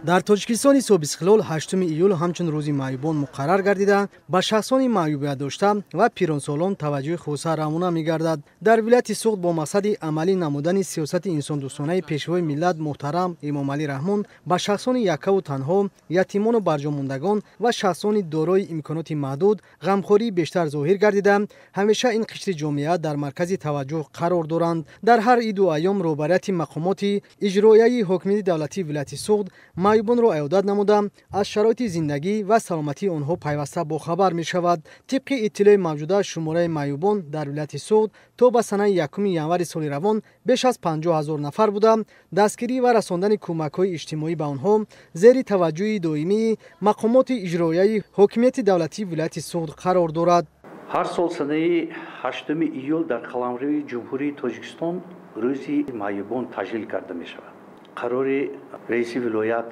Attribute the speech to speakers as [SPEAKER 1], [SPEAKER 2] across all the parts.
[SPEAKER 1] Дар Тоҷикистони собиқистиқлол 8 июл ҳамчун рӯзи маъюбон муқаррар гардида, ба шахсони маъюбият дошта ва пиронсолон таваҷҷӯҳи хоса равона мегардад. Дар вилояти Суғд бо мақсади амалӣ намудани сиёсати инсондӯстонаи пешвои миллат муҳтарам Эмомалӣ Раҳмон ба шахсони яккаву танҳо, ятимону барҷомондагон ва шахсони дорои имконоти маҳдуд ғамхории бештар зоҳир гардида, ҳамеша ин қишри ҷомеа дар маркази таваҷҷӯҳ қарор доранд. Дар ҳар иду айём роҳбарияти мақомоти иҷроияи ҳокимияти давлатии вилояти Суғд маъюбонро аёдат намуда, аз шароити зиндагӣ ва саломатии онҳо пайваста бохабар мешавад. Тибқи иттилои мавҷуда, шумораи маъюбон дар вилояти Суғд то ба санаи 1 январи соли равон беш аз 50 000 нафар буда, дастгирӣ ва расондани кӯмакҳои иҷтимоӣ ба онҳо зери таваҷҷӯҳи доимии мақомоти иҷроияи ҳокимияти давлатии вилояти Суғд қарор дорад.
[SPEAKER 2] Ҳар сол санаи 8 июл дар қаламрави Ҷумҳурии Тоҷикистон рӯзи маъюбон таҷлил карда мешавад. Қарори раиси вилоят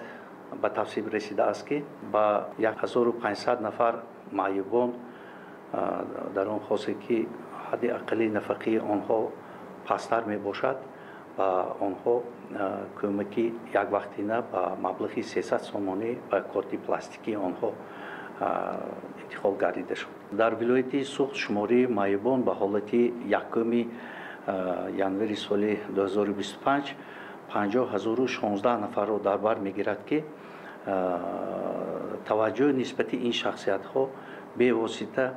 [SPEAKER 2] ба тасвиб расидааст, ки ба 1500 нафар маъюбон дар он хосе ки ҳадди аққали нафақаи онҳо пасттар мебошад, ба онҳо кӯмаки яквақтина ба маблағи 300 сомонӣ ба корти пластикии онҳо интиқол гардида шуд. Дар вилояти Суғд шумораи маъюбон ба ҳолати 1 январи соли 2025 50 016 нафарро дар бар мегирад, ки таваҷҷӯҳ нисбати ин шахсиятҳо бевосита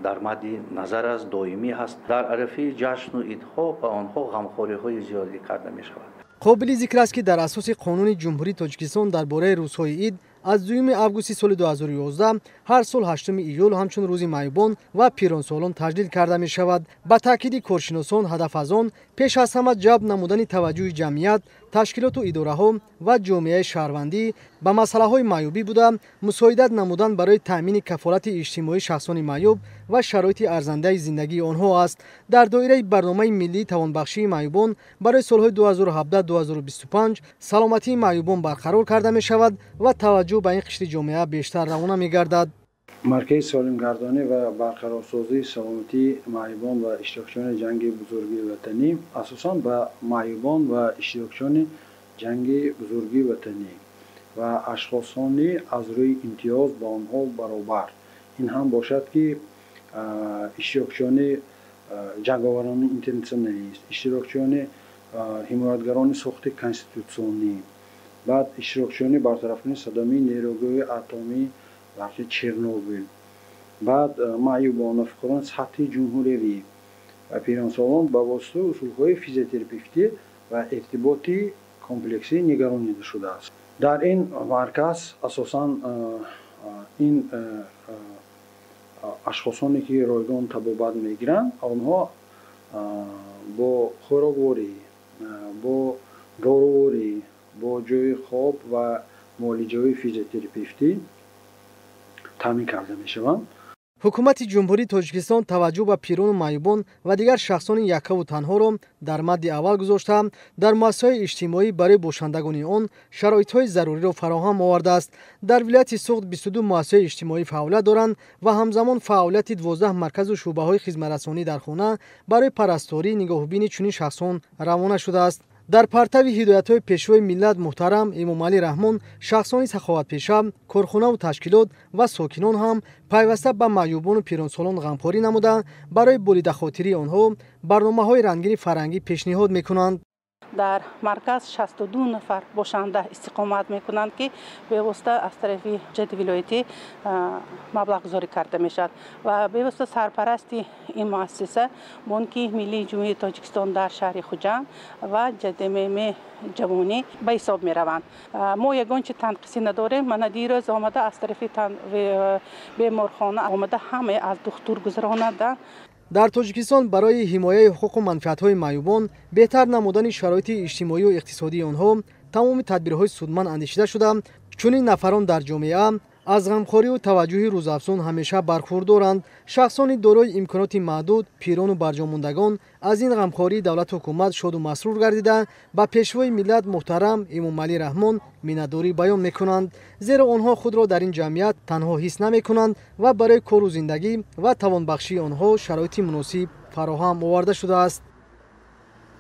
[SPEAKER 2] дар мадди назар аст, доимӣ аст. Дар арафаи ҷашну идҳо ба онҳо ғамхориҳои зиёде карда мешавад.
[SPEAKER 1] Қобили зикр аст, ки дар асоси қонуни Ҷумҳурии Тоҷикистон дар бораи рӯзҳои ид аз 2 августи соли 2011 ҳар сол 8 июл ҳамчун рӯзи маъюбон ва пиронсолон таҷлил карда мешавад. Ба таъкиди коршиносон, ҳадаф аз он пеш аз ҳама ҷалб намудани таваҷҷӯҳи ҷамъият, ташкилоту идораҳо ва ҷомеаи шаҳрвандӣ ба масъалаҳои маъюбӣ буда, мусоидат намудан барои таъмини кафолати иҷтимоии шахсони маъюб ва шароити арзандаи зиндагии онҳо аст. Дар доираи барномаи миллии тавонбахшии маъюбон барои солҳои 2017-2025 саломатии маъюбон барқарор карда мешавад ва таваҷҷӯҳ ба ин қишри ҷомеа бештар равона мегардад.
[SPEAKER 3] Маркази солимгардонӣ ва барқарорсозии саломатии маъюбон ва иштирокчиёни ҷанги бузурги ватанӣ асосан ба маъюбон ва иштирокчиёни ҷанги бузурги ватанӣ ва ашхосони аз рӯи имтиёз ба онҳо баробар, ин ҳам бошад ки иштирокчиёни ҷанговарони интернационалист, иштирокчиёни ҳимоятгарони сохти конститутсионӣ, баъд иштирокчиёни бартарафкунии садамаи нерӯгоҳи атомии вақти Чернобил, баъд маъюбон ва фуқарони сатҳи ҷумҳуриявӣ ва пиронсолон ба воситаи усулҳои физиотерапевтӣ ва иртиботи комплексӣ нигаронида шудааст. Дар ин марказ асосан ин ашхосоне ки ройгон табобат мегиранд, онҳо бо хӯрокворӣ, бо дороворӣ, бо ҷойи хоб ва муолиҷаҳои физиотерапевтӣ таъмин карда мешаванд.
[SPEAKER 1] Ҳукумати Ҷумҳурии Тоҷикистон таваҷҷӯҳ ба пирону маъюбон ва дигар шахсони яккаву танҳоро дар мадди аввал гузошта, дар муассисаҳои иҷтимоӣ барои бошандагони он шароитҳои заруриро фароҳам овардааст. Дар вилояти Суғд 22 муассисаи иҷтимоӣ фаъолият доранд ва ҳамзамон фаъолияти 12 марказу шӯъбаҳои хизматрасонӣ дар хона барои парасторӣ, нигоҳубини чунин шахсон равона шудааст. Дар партави ҳидоятҳои пешвои миллат муҳтарам Эмомалӣ Раҳмон шахсони саховатпеша, корхонаву ташкилот ва сокинон ҳам пайваста ба маъюбону пиронсолон ғамхорӣ намуда, барои болидахотирии онҳо барномаҳои рангини фарҳангӣ пешниҳод мекунанд.
[SPEAKER 4] Дар марказ 62 нафар бошанда истиқомат мекунанд, ки бевосита аз тарафи ҷати вилоятӣ маблағгузорӣ карда мешавад ва бевосита сарпарасти ин муассиса Бонки миллии Ҷумҳурии Тоҷикистон дар шаҳри Хуҷанд ва ҷадмм ҷавонӣ ба ҳисоб мераванд. Мо ягон чи танқисӣ надорем. Мана дирӯз омада, аз тарафи беморхона омада, ҳамаи аз духтур гузаронаданд.
[SPEAKER 1] Дар Тоҷикистон барои ҳимояи ҳуқуқу манфиатҳои маъюбон, беҳтар намудани шароити иҷтимоию иқтисодии онҳо тамоми тадбирҳои судманд андешида шуда, чунин нафарон дар ҷомеа аз ғамхориву таваҷҷӯҳи рӯзафзун ҳамеша бархурдоранд. Шахсони дорои имконоти маҳдуд, пирону барҷомондагон аз ин ғамхории давлату ҳукумат шоду масрур гардида, ба пешвои миллат муҳтарам Эмомалӣ Раҳмон миннатдорӣ баён мекунанд, зеро онҳо худро дар ин ҷамъият танҳо ҳис намекунанд ва барои кору зиндагӣ ва тавонбахшии онҳо шароити муносиб фароҳам оварда шудааст.